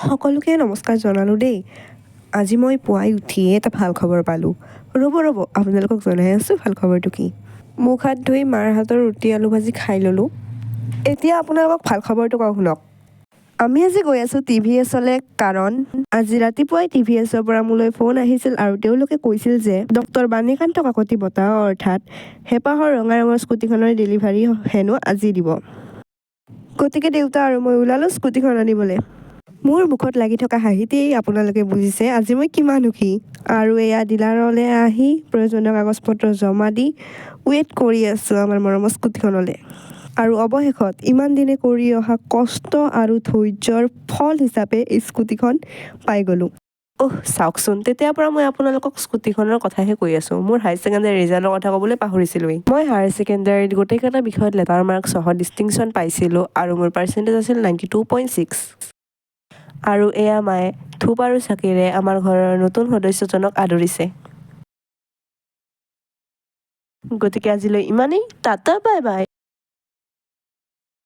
সকলোকে নমস্কাৰ জনালোঁ দেই। আজি মই পুৱাই উঠিয়ে এটা ভাল খবৰ পালোঁ। ৰ'ব ৰ'ব, আপোনালোকক জনাই আছোঁ ভাল খবৰটো কি। মুখ হাত ধুই মাৰ হাতৰ ৰুটি আলু ভাজি খাই ল'লোঁ। এতিয়া আপোনালোকক ভাল খবৰটো কওঁ, শুনক। আমি আজি গৈ আছোঁ টিভিএছলৈ, কাৰণ আজি ৰাতিপুৱাই টিভিএছৰ পৰা মোলৈ ফোন আহিছিল আৰু তেওঁলোকে কৈছিল যে ডক্টৰ বাণীকান্ত কাকতি বঁটা, অৰ্থাৎ হেঁপাহৰ ৰঙা ৰঙৰ স্কুটিখনৰ ডেলিভাৰী হেনো আজি দিব। গতিকে দেউতা আৰু মই ওলালোঁ স্কুটিখন আনিবলৈ। মোৰ মুখত লাগি থকা হাঁহিতেই আপোনালোকে বুজিছে আজি মই কিমান সুখী। আৰু এয়া ডিলাৰলৈ আহি প্ৰয়োজনীয় কাগজ পত্ৰ জমা দি ৱেইট কৰি আছোঁ আমাৰ মৰমৰ স্কুটিখনলৈ। আৰু অৱশেষত ইমান দিনে কৰি অহা কষ্ট আৰু ধৈৰ্যৰ ফল হিচাপে এই স্কুটিখন পাই গ'লোঁ। অহ, চাওকচোন, তেতিয়াৰ পৰা মই আপোনালোকক স্কুটিখনৰ কথাহে কৈ আছোঁ, মোৰ হায়াৰ ছেকেণ্ডেৰী ৰিজাল্টৰ কথা ক'বলৈ পাহৰিছিলোঁৱেই। মই হায়াৰ ছেকেণ্ডেৰীত গোটেইকেইটা বিষয়ত লেটাৰ মাৰ্ক সহ ডিষ্টিংশ্যন পাইছিলোঁ আৰু মোৰ পাৰ্চেণ্টেজ আছিল 92.6। আৰু এয়া মায়ে ধূপ আৰু চাকিৰে আমাৰ ঘৰৰ নতুন সদস্যজনক আদৰিছে। গতিকে আজিলৈ ইমানেই। Tata, bye bye.